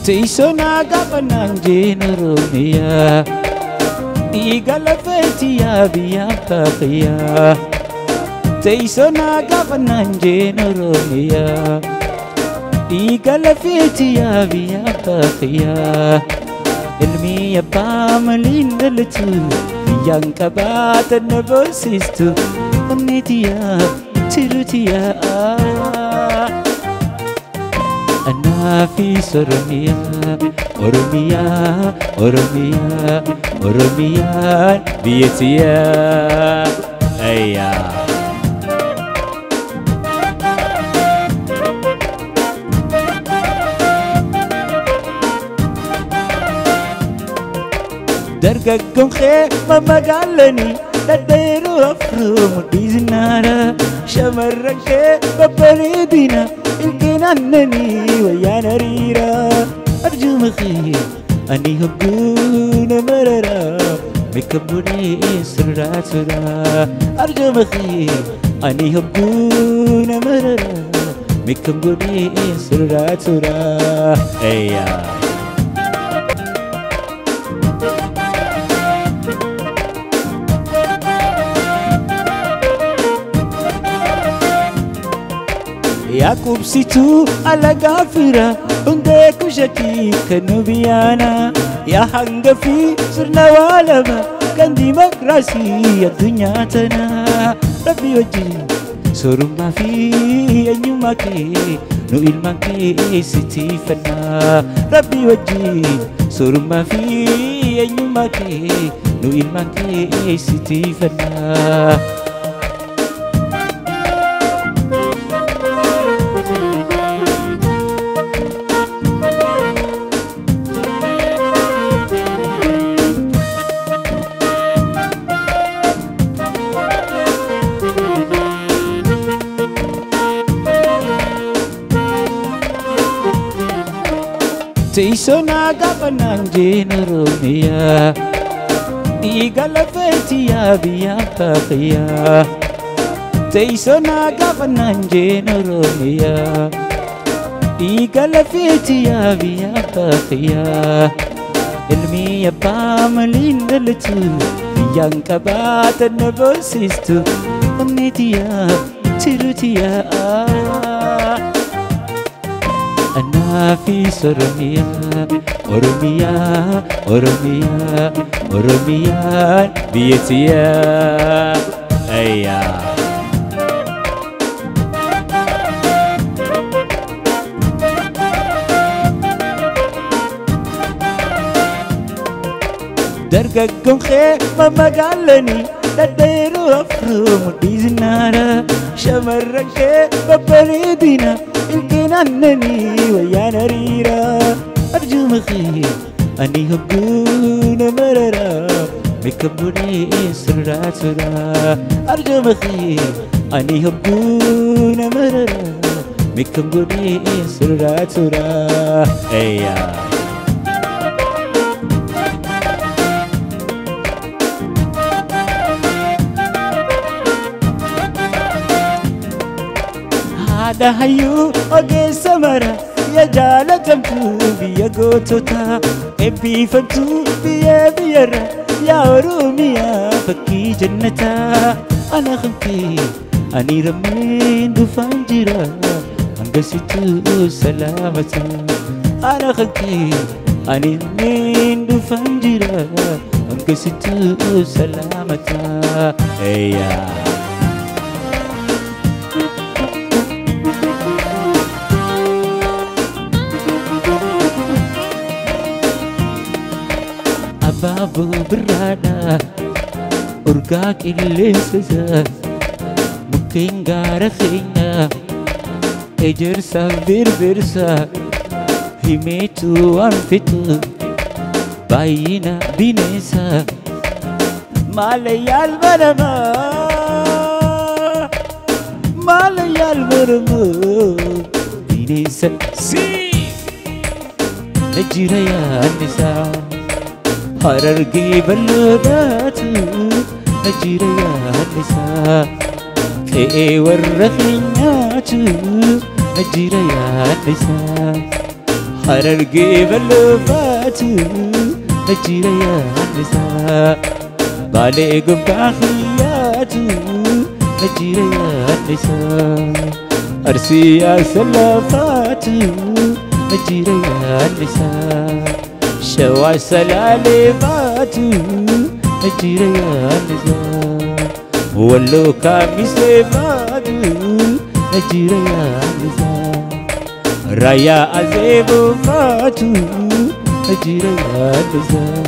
Teessoo gaafa naan jeen Oromiyaa. Dhiiga lafeetiyaa biyya abbaa. Teessoo gaafa naan jeen Oromiyaa. Dhiiga lafeetiyaa biyya abbaa. Ilmi abbaa maliin dhalatu biyyaan qabaatan na boonsistu onneetiyaa tirutiyaa. Anaafis Oromiyaa, Oromiyaa, Oromiyaa, Oromiyaan biyya tiyyaa. Ayyaa. Dargaggoon kee mamagaalanii dhadheeroo afroo mudhii zinnaara. Shamarran kee babbareedina ilkeen aannanii wayyaan hariira. Arjuma kee ani hogguu nama rara meeqa godhee sirraa tura. Arjuma kee ani hogguu nama rara meeqa godhee sirraa tura. Ayyaa. Yaa qubsituu alagaa fira hundee kushatii kan nu biyyaana. Yaa hangafii sirna waa lama kan diimokiraasii addunyaa tana. Rabbi wajjin soorummaa fi eenyummaa kee nu ilmaan kee sitifannaa. Rabbi wajjin soorummaa fi eenyummaa kee nu ilmaan kee sitifannaa. Teessoo gaafa naan jeen Oromiyaa. Dhiiga lafeetiyaa biyya abbaa. Teessoo gaafa naan jeen Oromiyaa. Dhiiga lafeetiyaa biyya abbaa. Ilmi abbaa maliin dhalatu biyyaan qabaatan na boonsistu onneetiyaa tirutiyaa. Anaafis Oromiyaa, Oromiyaa, Oromiyaa, Oromiyaan biyya tiyyaa. Ayyaa. Dargaggoon kee mamagaalanii dhadheeroo afroo mudhii zinnaara. Shamarran kee babbareedina ilkeen aannanii wayyaan hariira. Arjuma kee ani hogguu nama rara meeqa godhee sirraa tura. Arjuma kee ani hogguu nama rara meeqa godhee sirraa tura. Ayyaa. Haadha hayyuu ogeessa mara yaa jaalatamtu biyya gootota eebbifamtu biyya biyyarra yaa Oromiyaa fakkii jannataa. Ana kankee ani rammeen dhufaan jira hangasittuu salaamata. Ana kankee ani rammeen dhufaan jira hangasittuu salaamata. Ayyaa. Abaaboo birraadha urgaa qilleensa mukkeen gaara keenya ejersa birbirsa himeetu waan fitu baay'ina bineensa maalayyaal baramaa maalayyaal baramaa bineensa si na jira yaannisaa. Harargee bal'oodhaatu na jira yaannisaa. Qe'ee warra keenyaatu na jira yaannisaa. Harargee bal'oofaatu na jira yaadnisaa. Baalee gubbaa xiyyaatu na jira yaadnisaa. Arsii asalafaatu na jira yaadnisaa. Shawaa salaalee baatu na jira yaadnisaa. Walloo kaamisee baatu na jira yaadnisaa. Raayyaa azeeboo baatu na jira yaadnisaa.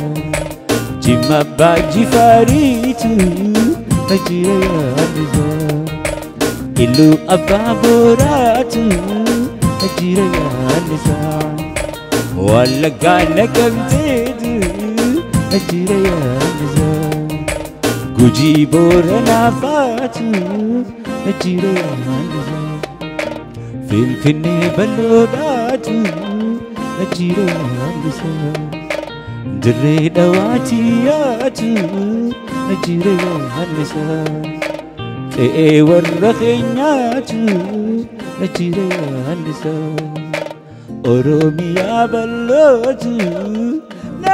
Jimma abbaa jifaariitu na jira yaadnisaa. Iluu abbaa booraatu na jira yaadnisaa. Wallaggaa naqamteetu na jira yaadnisaa. Gujii booranaa faatu na jira yaadnisaa. Finfinnee bal'oodhaatu na jira yaadnisaa. Dirree dhawaatiyaatu na jira yaadnisaa. Qe'ee warra keenyaatu na jira yaadnisaa. Oromiyaa bal'ootu na